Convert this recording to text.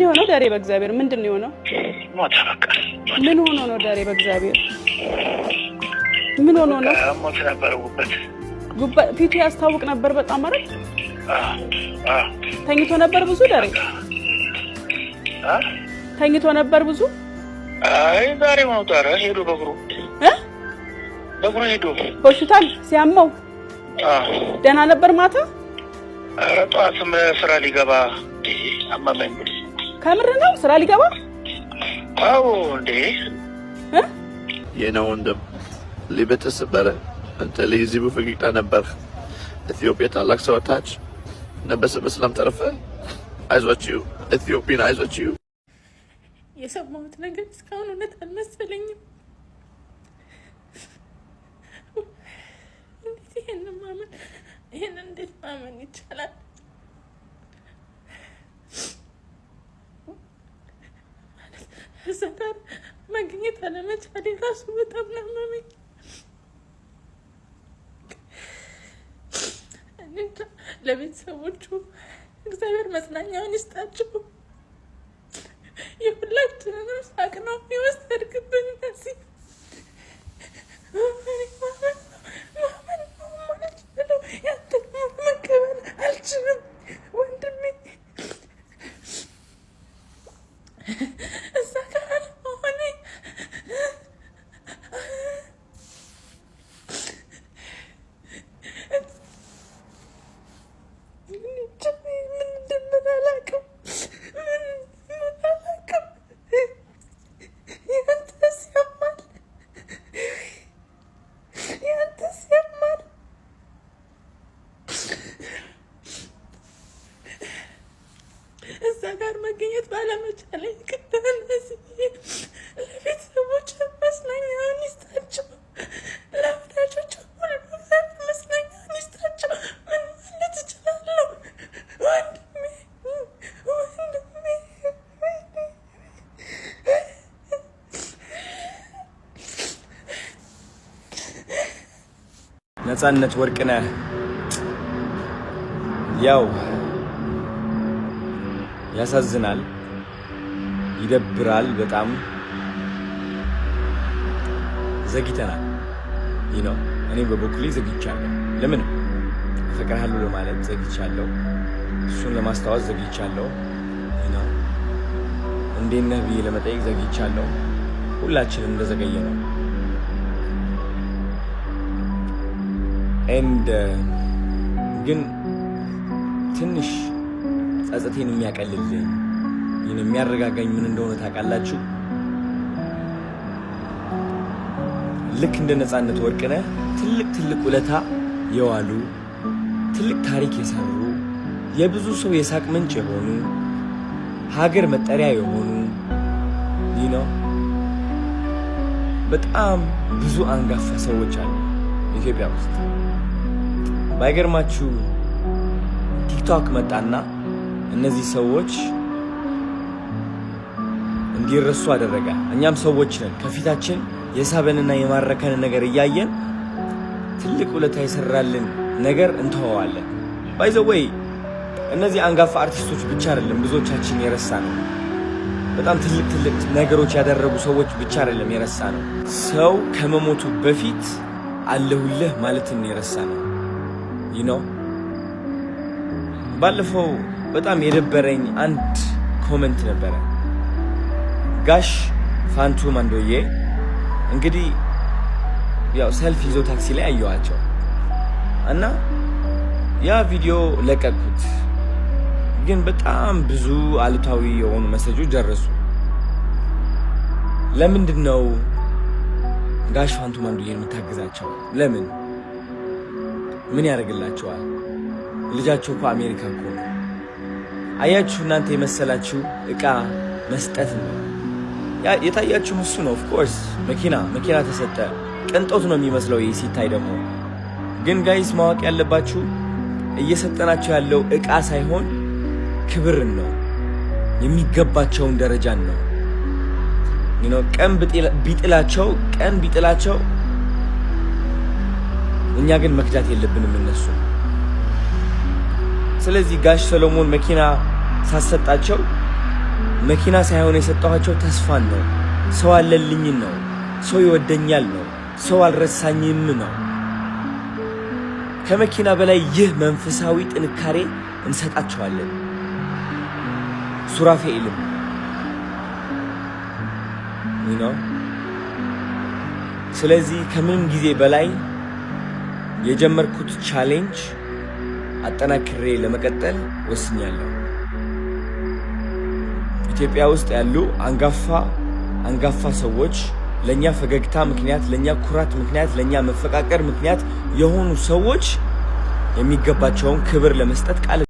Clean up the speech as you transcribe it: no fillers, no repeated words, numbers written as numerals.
የሆነው ደሬ? በእግዚአብሔር ምንድን ነው የሆነው? ሞተ በቃ። ምን ሆኖ ነው ደሬ? በእግዚአብሔር ምን ሆኖ ነው? ሞት ነበረ ጉበት። ፊቱ ያስታውቅ ነበር በጣም አይደል? ተኝቶ ነበር ብዙ ደሬ? ተኝቶ ነበር ብዙ? አይ ዛሬ ሆኖ ጣረ ሄዶ በእግሩ በእግሩ ሄዶ ሆስፒታል ሲያመው ደህና ነበር ማታ? ኧረ ጠዋትም ስራ ሊገባ አመመኝ። ከምር ነው ስራ ሊገባ? አዎ እንዴ። የኔ ወንድም ልብህ ተሰበረ። አንተ ለህዝቡ ፈገግታ ነበርህ። ኢትዮጵያ ታላቅ ሰው አጣች። ነፍስህ በሰላም ትረፍ። አይዟችሁ ኢትዮጵያን፣ አይዟችሁ። የሰማሁት ነገር እስካሁን እውነት አልመሰለኝም። እንዴት ይሄንን ማመን ይሄንን እንዴት ማመን ይቻላል? ማለት እዛ ጋር መገኘት አለመቻሌ ራሱ በጣም ነው ያመመኝ። ለቤተሰቦቹ እግዚአብሔር መጽናኛውን ይስጣቸው። የሁላችንንም ሳቅ ነው የወሰድክብን። እነዚህ ማመን ነው ያንተን መቀበል አልችልም ወንድሜ። እዛ ጋር አለመሆኔ ምን እንደምን አላውቅም። ምን አላውቅም። ያንተስ ያማል፣ ያንተስ ያማል። እዛ ጋር መገኘት ባለመቻሌ ለቤተሰቦች መጽናኛውን ይስጣቸው፣ ለወዳጆች ሁሉ መጽናኛውን ይስጣቸው። ምን ማለት እችላለሁ? ወንድሜ ወንድሜ። ነፃነት ወርቅነህ ያው ያሳዝናል፣ ይደብራል። በጣም ዘግይተናል። እኔ በበኩሌ ዘግይቻለሁ። ለምን አፈቅርሃለሁ ለማለት ዘግይቻለሁ። እሱን ለማስታወስ ዘግይቻለሁ። እንዴት ነህ ብዬ ለመጠየቅ ዘግይቻለሁ። ሁላችንም እንደዘገየ ነው። And ግን ትንሽ ጸጸቴን የሚያቀልልኝ ይህን የሚያረጋጋኝ ምን እንደሆነ ታውቃላችሁ? ልክ እንደ ነፃነት ወርቅነህ ትልቅ ትልቅ ውለታ የዋሉ፣ ትልቅ ታሪክ የሰሩ፣ የብዙ ሰው የሳቅ ምንጭ የሆኑ፣ ሀገር መጠሪያ የሆኑ በጣም ብዙ አንጋፋ ሰዎች አሉ ኢትዮጵያ ውስጥ። ባይገርማችሁ ቲክቶክ መጣና እነዚህ ሰዎች እንዲረሱ አደረገ። እኛም ሰዎች ነን። ከፊታችን የሳበንና የማረከን ነገር እያየን ትልቅ ውለታ የሰራልን ነገር እንተወዋለን። By the way እነዚህ አንጋፋ አርቲስቶች ብቻ አይደለም ብዙዎቻችን የረሳነው። በጣም ትልቅ ትልቅ ነገሮች ያደረጉ ሰዎች ብቻ አይደለም የረሳነው። ሰው ከመሞቱ በፊት አለሁልህ ማለትን የረሳነው። ባለፈው በጣም የደበረኝ አንድ comment ነበረ። ጋሽ ፋንቱ ማንዶዬ እንግዲህ ያው ሰልፍ ይዞ ታክሲ ላይ አየኋቸው እና ያ ቪዲዮ ለቀቅኩት። ግን በጣም ብዙ አሉታዊ የሆኑ መሰጆች ደረሱ። ለምንድን ነው ጋሽ ፋንቱ ማንዶዬን የምታግዛቸው? ለምን? ምን ያደርግላቸዋል? ልጃቸው እኮ አሜሪካ እኮ ነው። አያችሁ፣ እናንተ የመሰላችሁ እቃ መስጠት ነው የታያችሁ እሱ ነው። Of course መኪና መኪና ተሰጠ፣ ቅንጦት ነው የሚመስለው ይህ ሲታይ ደግሞ። ግን guys ማወቅ ያለባችሁ እየሰጠናቸው ያለው እቃ ሳይሆን ክብርን ነው፣ የሚገባቸውን ደረጃን ነው። ቀን ቢጥላቸው ቀን ቢጥላቸው እኛ ግን መክዳት የለብንም እነሱ። ስለዚህ ጋሽ ሰሎሞን መኪና ሳሰጣቸው መኪና ሳይሆን የሰጠኋቸው ተስፋን ነው። ሰው አለልኝን ነው። ሰው ይወደኛል ነው። ሰው አልረሳኝም ነው። ከመኪና በላይ ይህ መንፈሳዊ ጥንካሬ እንሰጣቸዋለን። ሱራፌኤልም ነው። ስለዚህ ከምንም ጊዜ በላይ የጀመርኩት challenge አጠናክሬ ለመቀጠል ወስኛለሁ። ኢትዮጵያ ውስጥ ያሉ አንጋፋ አንጋፋ ሰዎች፣ ለእኛ ፈገግታ ምክንያት፣ ለእኛ ኩራት ምክንያት፣ ለእኛ መፈቃቀር ምክንያት የሆኑ ሰዎች የሚገባቸውን ክብር ለመስጠት ቃል